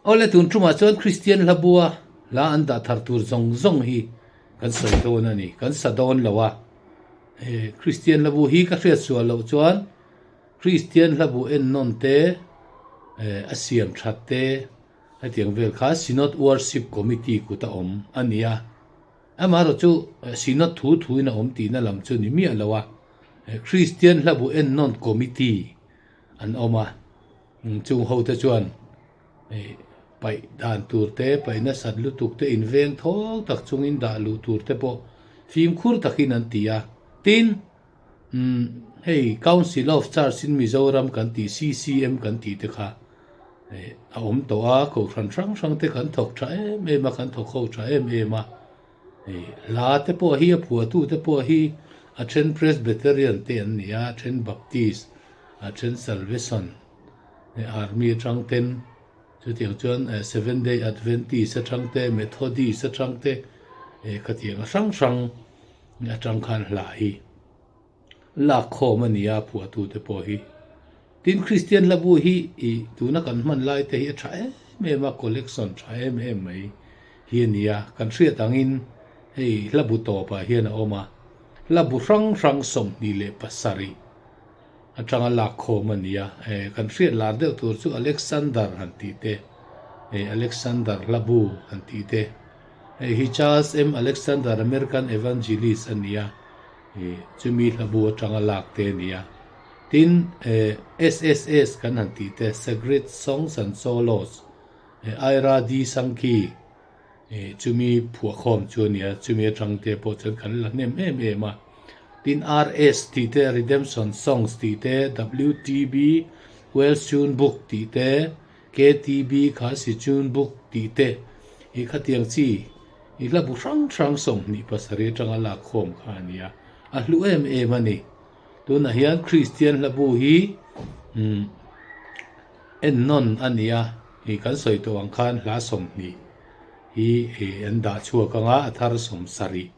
Awle tun tumah chuan Kristian hla bua hla an dah thar tur zawng zawng hi kan sawi dawn a ni, kan sa dawn lo a. Kristian hla bu hi ka hriat sual loh chuan Kristian hla bu ennawn te, a siam that te hetiang vel kha Synod Worship Committee kut a awm a ni a. Amaherawh chu Synod thu thuin a awm tihna lam chu ni miah lo a, Kristian hla bu ennawn Committee an awm a. Chung hote chuan paih dan tur te, paih nasat lutuk te inveng thawl tak chungin dah luh tur te pawh fimkhur takin an ti a. Tin, hei Council of Church in Mizoram kan tih, CCM kan tih te kha a awm tawh a, kohhran hrang hrang te kan thawk tha em em a, kan thawk ho tha em em a. Hla te pawh hi a phuahtu te pawh hi a then Presbyterian te an ni a, a then Baptist, a then Salvation Army atang ten chutiang chuan Seventh Day Adventist atang te, Methodist atang te khatiang a hrang hrang atang khan hla hi lak khawm a ni a phuahtu te pawh hi. Tin Kristian hla bu hi ih tuna kan hman lai te hi a tha em em a, collection tha em em mai hi a ni a, kan hriat angin hei hla bu tawpah hian a awm a, hla bu hrang hrang 27 atanga lak khawm a ni a, kan hriat lar deuh tur chu Alexander han tih te, Alexander hla bu han tih te, hei hi Charles M. Alexander American Evangelist a ni a, chumi hla bu atanga lak te a ni a. Tin, SSS kan han tih te, Sacred Songs and Solos, Ira D. Sankey, Chumi phuahkhawm chu a nia, chumi atang te pawh chuan kan la hnem em em a. Tin RS tih te, Redemption Songs tih te, WTB, Welsh Tune Book tih te, KTB, Khasi Tune Book tih te i khatiang chi i hla bu hrang hrang 27 atanga lakkhawm kha a nia, a hlu em em a ni. Tunah hian Kristian hla bu hi Ennawn a ni a, ih kan sawi tawh ang khan hla 20 hi ih an dah chhuak ang a, a thar 70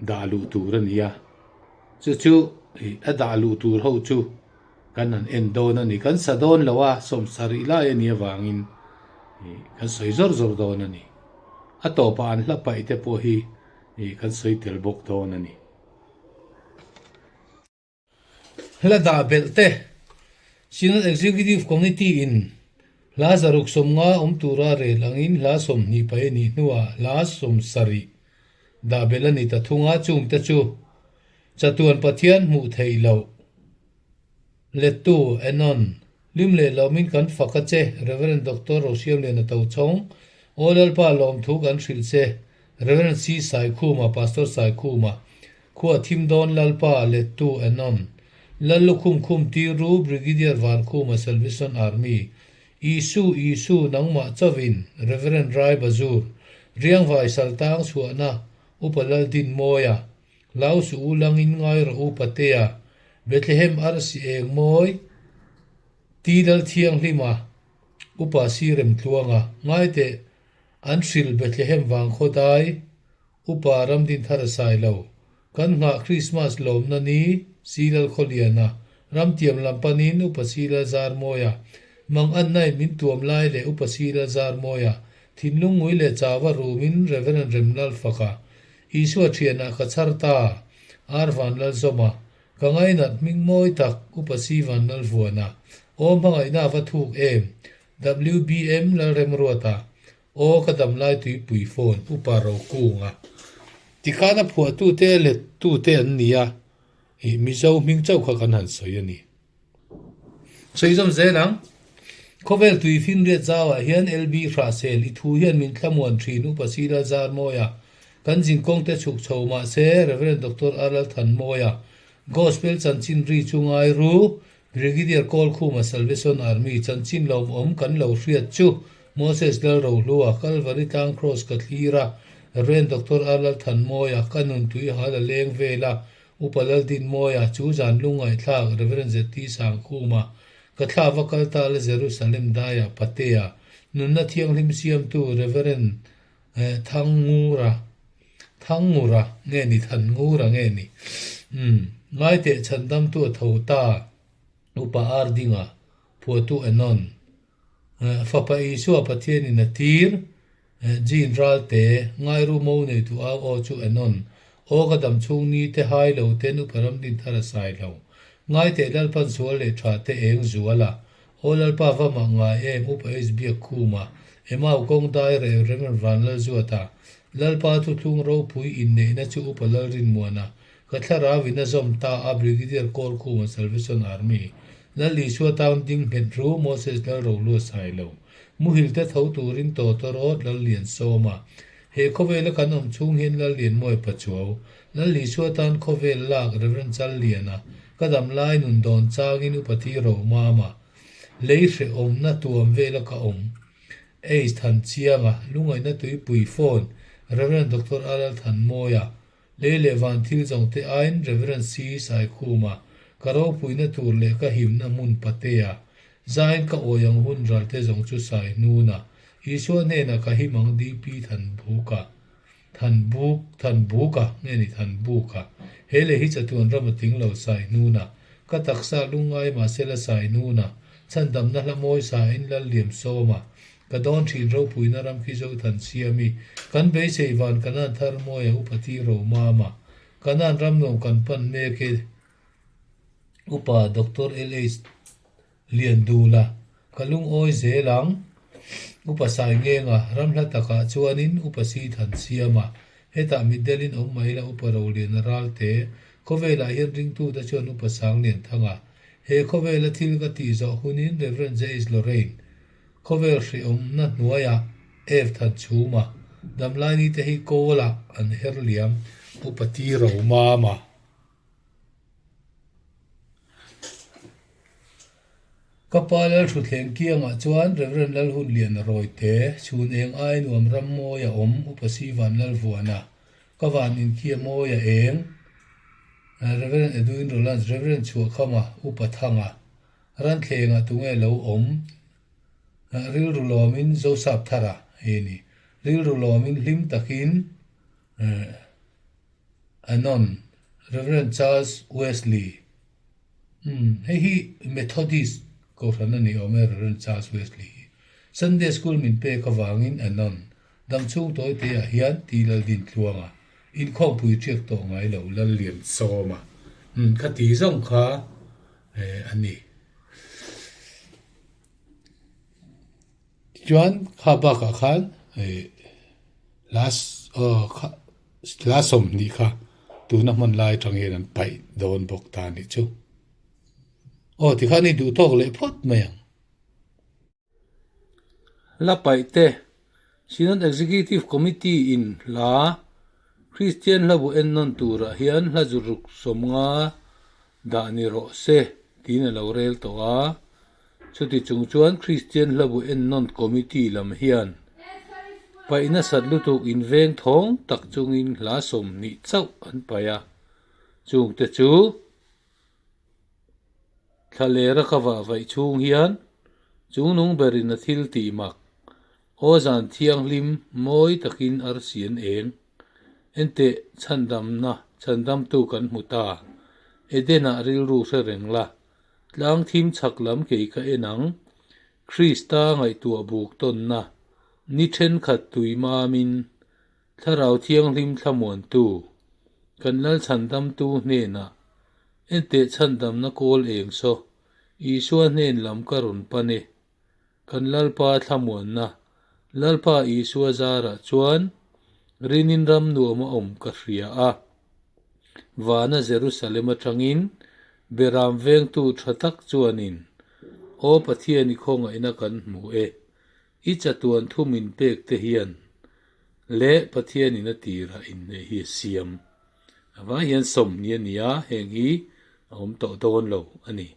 dah luh tur a ni a, chu chu ih a dah luh tur ho chu kan han en dawn a ni, kan sa dawn lo a, 70 lai a nih avangin ih kan sawi zawr zawr dawn a ni, a tawpah an hla paih te pawh hi ih kan sawi tel bawk dawn a ni. Hla dah belh te, Synod Executive Committee in hla 150 awm tura rel angin hla 20 paih a nih hnuah hla 70 dah belh a ni ta thung a, chungte chu Chatuan Pathian hmuh theih loh lettu Anon Hlim leh lawmin kan fak a che, Rev. Doctor Rosiamliana Tochhawng, Aw Lalpa lawmthu kan hrilh che, Rev. C. Saikhuma, Pastor Saikhuma, Khua thim dawn Lalpa lettu Anon, Lallukhum khum tir u, Brigadier Vankhuma, Salvation Army, Isu, Isu, nangmah chauhin, Rev. Rai Bazur, Riangvai Saltang chhuahna, Upa Laldinmawia, Hlau suh u langin ngai rawh u Patea, Bethlehem arsi eng mawi, Ti Lal Thianghlima, Upa Sirem Tluanga, ngai teh an hrilh Bethlehem vang khaw dai, Upa Ramdin thar a sai lo, kan nghah Krismas lawmna ni, Si Lal Khawliana, Ramtiam lam panin Upa Si Lal Zarmawia, Mang Annain min tuam lai leh Upa Si Lal Zarmawia, Thinlung ngui leh chauva rumin Rev. Remlal Faka, Isua thianah ka chhar ta, Ar van lal zawma, ka ngainat hming mawi tak Upa Si van lal vuana, Aw hmangaihna a va thuk em, WBM Lalremruata, Aw ka damlai tuipui phone Upa Rokunga. Tikhan a phuahtute a lettute an ni a, ih Mizo hming chauh kha kan han sawi a ni. Sawi zawm zel ang. Khawvel tui finriat zauah hian LB Hrahsel i thu hian min thlamuan thin Upa Sila Zarmawia kan zinkawng te chhuk chho mahse Rev. Doctor R Lalthanmawia Gospel chanchin ri chu ngai ru Brigadier Kawlkhuma Salvation Army chanchin lawmawm kan lo hriat chu Moses Lalrohlua Kalvari Tlang Cross ka thlir a Rev. Doctor R Lalthanmawia ka nun tui hal a leng vel a Upa Laldinmawia chu zan lungngaihthlak Rev. ZT Sangkhuma, ka thla va kal ta la Jerusalem daia Patea, nunna thianghlim siamtu Rev. Thangngura, Thangngura nge ni Thanngura nge ni? Umm, ngaiteh chhandamtu a tho ta, Upa Ardinga, phuahtu Anon. Fapa Isua Pathianin a tir, Jean Ralte, Ngairu Mo neitu au aw chu Enon, Aw ka dam chhung ni te hai lo ten Upa Ramdinthar a sai lo. Ngaiteh Lalpan sual leh tha te eng zual a, Aw Lalpa va mah ngai em Upa H Biak Khuma, Emau kawng dai reh Rev Vanlalzuata, Lalpa thuthlung ropui inneihna chu Upa Lalrinmuana, Ka thlarau in a zawm ta a Brigadier Kawl Khuma Salvation Army, Lal Isua tan ding nghet ru Moses Lalrolua Sailo, Muhil te tho turin Tawtawrawt Lal Lian Sawma, He khawvela kan awm chhung hian Lal Lian Mawi Pachuau, Lal Isua tan khawvel lak Rev Chal Liana, Ka dam lai nun dawn changin Upa Thi Romama, Lei hrehawmna tuam vela ka awm. Ace Thanchianga, Lungaihna Tuipui Phone, Rev Doctor Alal Thanmawia, Lei leh van thil zawng te aiin Rev. C. Saikhuma, ka ropuina tur leh ka himna hmun patea, zain ka awi ang hun ral te zawng chu sai hnuna, Isua hnenah ka him ang DP Thanbuka, Thanbuk, Thanbuka, nge ni Thanbuka, he lei hi chatuan ram a tling lo sai hnuna, ka taksa lungngai mahsela sai hnuna, chhandamna hla mawi sain Lal Liam Sawma, Ka dawn thin ropuina ram khi zo than siami kan beisei van Kanan thar mawia upa ti ro mama Kanan ram nuam kan pan mek e Upa Doctor LH Liandula ka lungawi zel ang Upa Saingenga ram hla takah chuanin Upa Si than siama hetah mitdelin awm mai la Upa Roliana Ralte khawvelah hian ringtute chuan Upa Sanglianthanga he khawvela thil ka tih zawh hunin Rev JH Lorraine Khawvel hrehawmna hnuaiah Eve than chhuma damlaini te hi kawlah an her liam Upa Ti Romama. Ka pa Lalthuthleng kiangah chuan Rev Lalhunliana Rawite, chhun eng ai nuam ram mawi a awm Upa Sivan Lalvuana, ka van inkhia mawi a eng Rev Edwin Rolands, Rev Chhuahkhama, Upa Thanga, Ranthlengah tunge lo awm? Rilru lawmin Zosap Thara hi a ni. Rilru lawmin hlim takin Anon, Rev. Charles Wesley. Umm, hei hi Methodist kohhran a ni awm e, Rev. Charles Wesley hi. Sunday School min pek avangin Anon, damchhung tawi te ah hian ti Laldin Tluanga, inkhawmpui ṭiak tawh ngai lo Lallian Sawma. Umm, kha ti zawng kha. a ni. Tichuan kha bakah khan hla kha hla 20 kha tuna hman lai atang hian an paih dawn bawk ta a nih chu. Aw tikhan i duh tawk leh phawt mai ang. Hla paih te, Synod Executive Committee in hla Kristian hlabu ennawn turah hian hla zuruk 50 dah ni rawh se tiin a lo rel tawh a. Chuti chung chuan Kristian hlabu ennawn Committee lam hian paih nasat lutuk inveng thawng tak chungin hla 20 chauh an paih a, chungte chu Thlalera ka vah vaih chhung hian chungnung berin a thil tih mak, aw zan thianghlim mawi takin arsi an eng. Enteh chhandamna chhandamtu kan hmu ta, Eden-ah rilru hre reng la, tlang thim chhak lam kei ka en ang, Krista ngaihtuah buk tawnna, ni thenkhat tui mamin Thlarau Thianghlim thlamuantu, kan Lal chhandamtu hnenah, Enteh chhandamna kawl eng saw, Isua hnen lam ka rawn pan e. Kan Lalpa thlamuanna, Lalpa Isua zarah chuan rinin ram nuam a awm ka hria a. Vana Jerusalem atangin Beram vengtu tha tak chuanin, Aw Pathian i khawngaihna kan hmu e, I chatuan thu min pek te hian leh Pathianin a tirah inneih hi a siam. A vai hian 20 a ni a, heng hi a awm tawh dawn lo a ni.